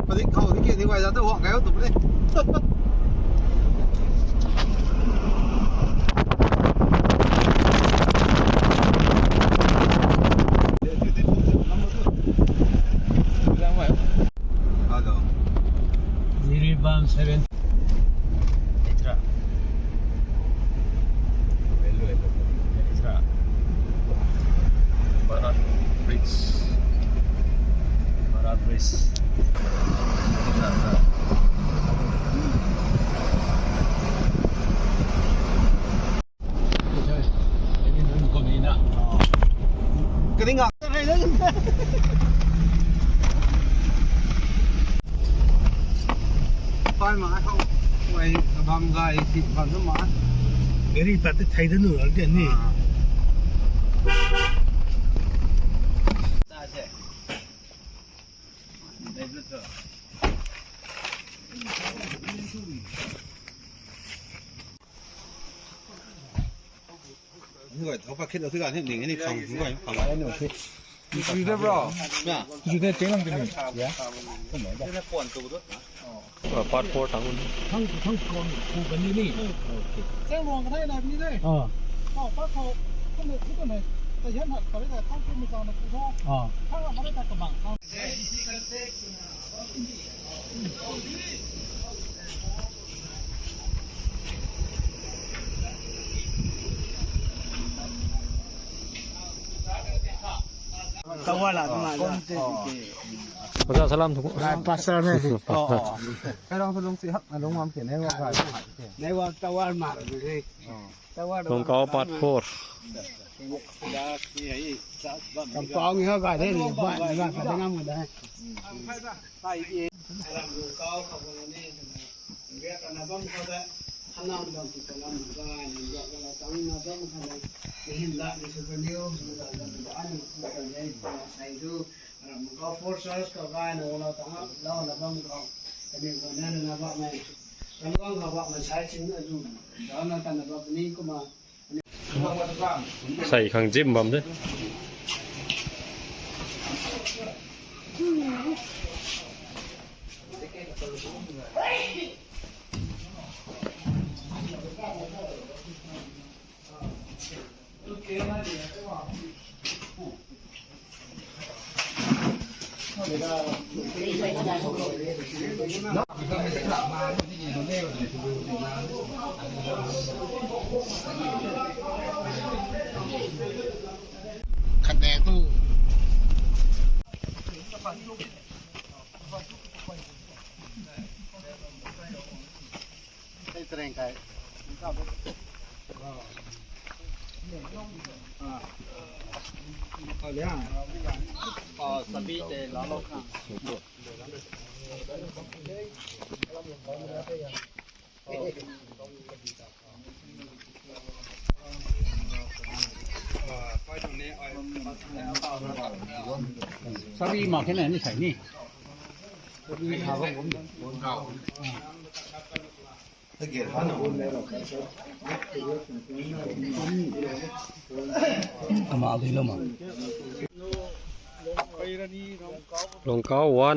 ປະຕິເຂົ້າທີ່ເກດນີ້ໄວ້ ຈະເຈົ້າຫ້ອງໄກເອົາຕຸບເດ້. Pasal salam tu. Pasal ni. Oh. Kalau perlu sihat, ada orang makan ni, orang makan. Ni orang tawar mak ni. ລົງເກົາປາດໂພດ ກຳປອງເຮົາກໍໄດ້ ບ້ານ ບ້ານ ບ້ານງາມກໍໄດ້. ໃສ່ຂັງຈິ້ມບຳເດ້. ສາວບີມາແຄ່ໃນນີ້ໃສ່ນີ້ ມາເອົາທີ່ລົມມາ ລົງເກົາວອນ.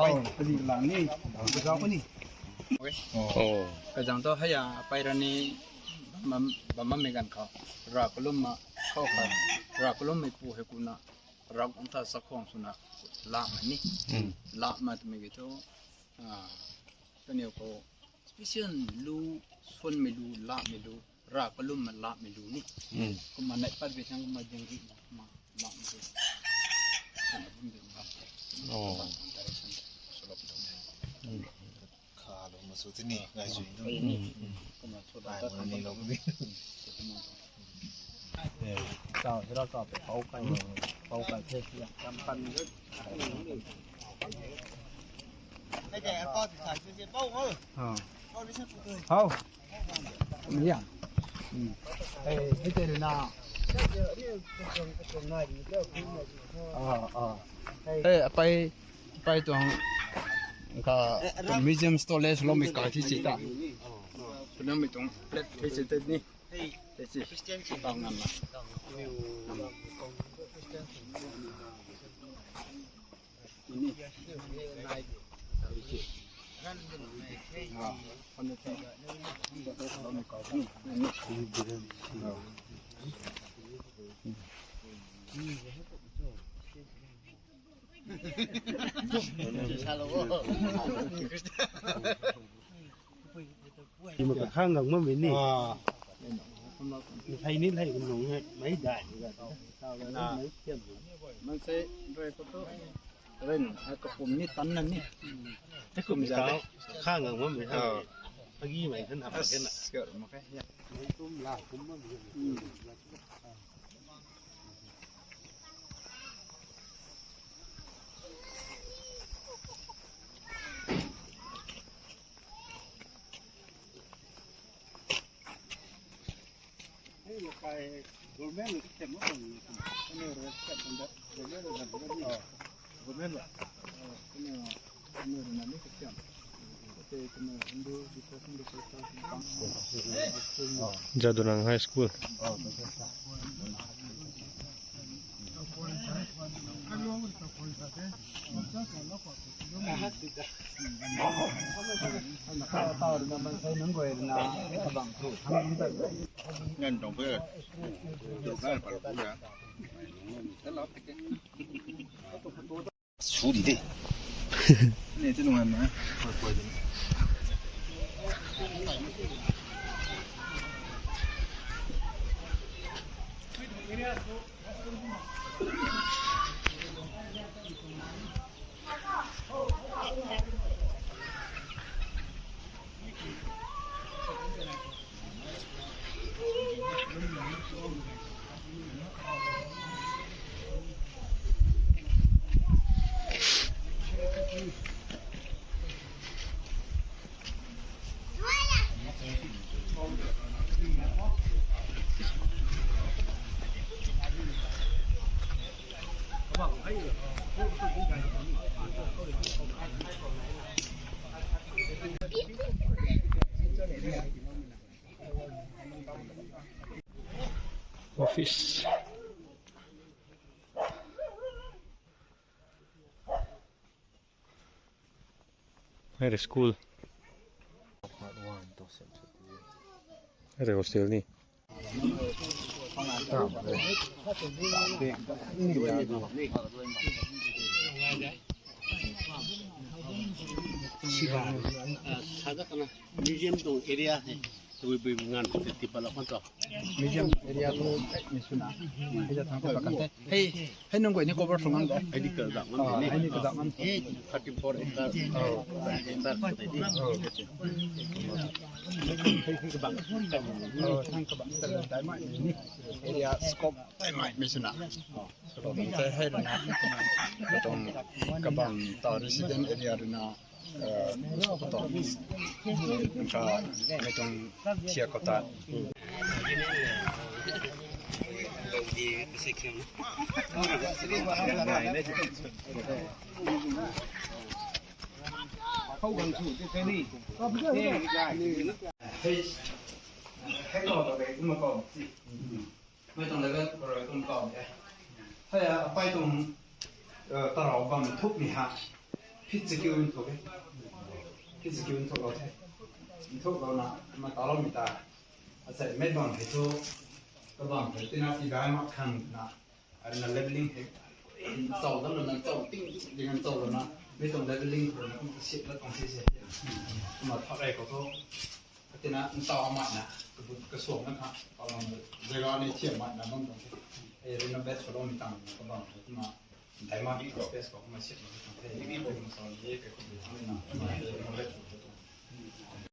ဢ ປະດິດຫຼັງນີ້ ເຈົ້າຄົນນີ້ ໂອ້ ກະຈັ່ງໂຕ ໃຫ້ຢາໄປລະນີ້ ບາມາ ບາມາເມກັນເຂົາ ຣາກະລຸມມາ ເຂົາ ຣາກະລຸມໄມປູ ໃຫ້ກຸນະ ຣາກອອນທາສະຂອງສຸນະ ລາມານີ້ ອືມ ລາມາຕະເມກະໂຕ ອາ ຕະເນວໂກ ສະເປເຊຍນ ລູ ຊວນເມລູ ລາເມລູ ຣາກະລຸມມາລາເມລູນີ້ ອືມ ກະມາໃນປະເທດທາງມາຍັງກິນມາ ລາເມລູ ໂອ້ ອືມ ຄາລົງມາສູ່ທີ່ນີ້ ງ່າຍສຸດ ອືມ ອືມ ກະມາສູ່ ໄປມື້ນີ້ເນາະ ເອີ ເຈົ້າ ທີ່ເຮົາກໍໄປເຜົາໄກ່ ເຜົາໄກ່ເທດ ສຳຄັນ ໃຫ້ແຕ່ເອົາຕໍ່ຕິດສາຍເສຍເປົ້າເອີ ເອົາ ມີຫຍັງ ອືມ ເອີ ໃຫ້ແຕ່ເດີນໜ້າ ເອີ ເອີ ເອີ ໄປ ໄປຕົງ ກະ Museum Storage ລະມີກາຍທີ່ຊິຕາ ເປັນມີຕົງເລັດທີ່ຊິຕິດນີ້ Christian ຕາງນັ້ນນະ ທີ່ມັນກະຄ້າງກັນມາເປັນນີ້ ອາ ໃຫ້ນິດໃຫ້ໜອງໃຫ້ໄດ້ ມັນໃຊ້ດ້ວຍໂຕ ເລ່ນໃຫ້ກະປຸມນີ້ຕັນນັ້ນນີ້ ໃຫ້ກຸມເຈົ້າ ຄ້າງກັນມາເປັນ ເອີ ເອົາກີ້ໃໝ່ຂຶ້ນທຳເປັນນະ ເກີດມາແຄ່ ຕຸ້ມລາວກຸມມັນ ອືມ Jadonang High School. Ngan dong pe. Dong pe pa lu ya. Sudi de. Ne, ti nungan ma. Office. Here school. Here hostel ni. Museum tong area he. Tui bui ngan ti pala konto. Museum area tu, eh, misuna. Area tang tu pakat. Hei, hei nunggu ini cover sungan deh. Ini ke zaman. Oh, ini ke zaman. Thirty four acre. Oh. Acre. Oh. Hei, hei kebang. Oh, tang kebang. Tang dai mai ini. Area scope dai mai misuna. Oh. Kebang. Saya hai dona. Kebang. Kebang. Tau resident area dona. ເອີ ກໍຕ້ອງ ມັນກໍໄມ່ຕ້ອງເສຍກໍຕາມ. ເຮີ້ຍ ໃຫ້ກໍໄປ ມາກໍ ໄມ່ຕ້ອງເລີຍກໍເລີຍຕ້ອງຕອບເດ້. ຖ້າໄປຕົງ ເອີ ຕະຫຼາວບັນທຸກນີ້ຮະ ຜິດສະກິວມັນທຸກເດ້ ຜິດສະກິວມັນທຸກເອົາແທ້ ມັນທຸກເອົານະ ມາຕະຫຼາວມີຕາ ອາໄສແມ່ນບັນໃຫ້ທຸກ ກະບັນໃຫ້ຕິນະ ອີບາຍມາຄັນນະ ອັນນັ້ນເລເວລລິງໃຫ້ ເຈົ້ານັ້ນນະ ເຈົ້າຕິງ ຢ່າງນັ້ນເຈົ້າລະນະ ໄມ່ຕ້ອງເລເວລລິງຄົນນະ ມັນກໍເສຍລະຕ້ອງເສຍ ມາເທົ່າໃດກໍເທົ່າ Ati na ntaw mat na, ka bu-, ka suang na ka, ka bang, de ga ni chia mat na bang bang. E, ri na bet ka long ni tang, ka bang, ka ma, dai ma di ka pes ka ma chia ma ka. E, ni ko ma sa ni ka ko na, ma, e, ma bet ko.